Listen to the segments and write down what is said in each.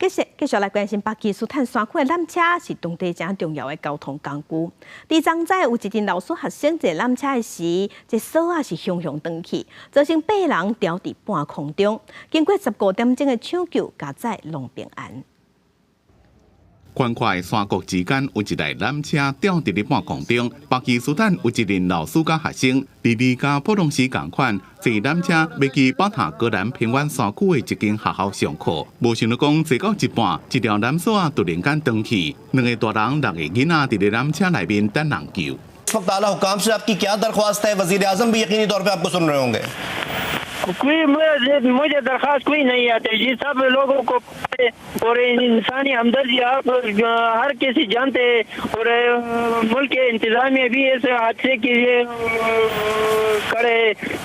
繼續繼續來關心巴基斯坦山區的纜車是當地誠重要的交通工具。佇昨早有一陣老師學生坐纜車的時，這索仔是雄雄斷去，造成八人吊佇半空中。經過15點鐘的搶救，佳哉攏平安。寬闊的山谷之間有一台纜車吊佇咧半空中。巴基斯坦有一任老師佮學生，佇離家普隆時仝款坐纜車欲去巴塔格蘭平原山區的一間學校上課，無想到講坐到一半，一條纜索仔突然間斷去，兩個大人六個囡仔佇咧纜車內面等人救。 इस वक्त आला हुकाम से आपकी क्या दरख्वास्त है? वजीर आजम भी यकीनी तौर पे आपको सुन रहे होंगे। कोई मुझे मुझे दरख्वास्त कोई नहीं आती जी। सब लोगों को और इंसानी हमदर्दी आप हर किसी जानते हैं और मुल्क के इंतजामिया भी इस हादसे के लिए करे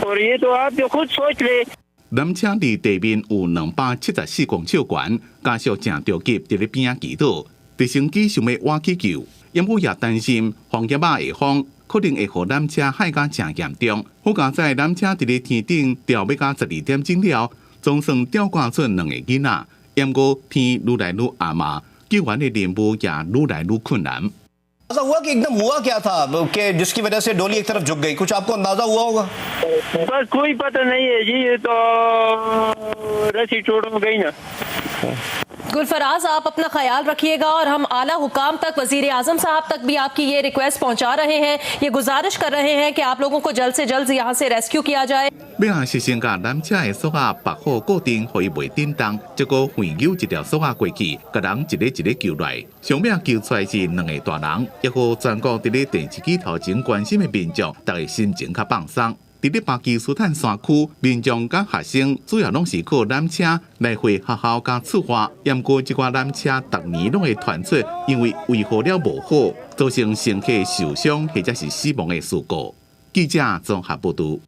और ये तो आप जो खुद सोच ले। 纜車離地面有274公尺懸，家屬誠著急，佇咧邊仔祈禱。直升機想欲倚去救，毋過也擔心風險仔下方可能會予纜車害甲誠嚴重。好佳哉纜車佇咧天頂吊欲到12點鐘了，總算吊掛出兩個囡仔。毋過天愈來愈暗嘛，救援的任務也愈來愈困難。 अंदाजा हुआ कि एकदम हुआ क्या था कि जिसकी वजह से डोली एक तरफ झुक गई? कुछ आपको अंदाजा हुआ होगा? बस कोई पता नहीं है जी, ये तो रस्सी टूट गई ना। गुलफराज, आप अपना ख्याल रखिएगा और हम आला हुकाम तक, वजीर आजम साहब तक भी आपकी ये रिक्वेस्ट पहुंचा रहे हैं, ये गुजारिश कर रहे हैं कि आप लोगों को जल्द से जल्द यहाँ से रेस्क्यू किया जाए। 尾仔是先共纜車的索仔縛好固定，予伊袂振動，才閣橫扭一條索仔過去，共人一个一个救來。上尾救出來是兩个大人，也予全國佇咧電視機頭前關心的民眾，逐家心情較放鬆。佇咧巴基斯坦山區，民眾佮學生主要攏是靠纜車來回學校佮厝外。毋過這寡纜車逐年攏會傳出，因為維護了無好，造成乘客受傷或者是死亡的事故。記者綜合報導。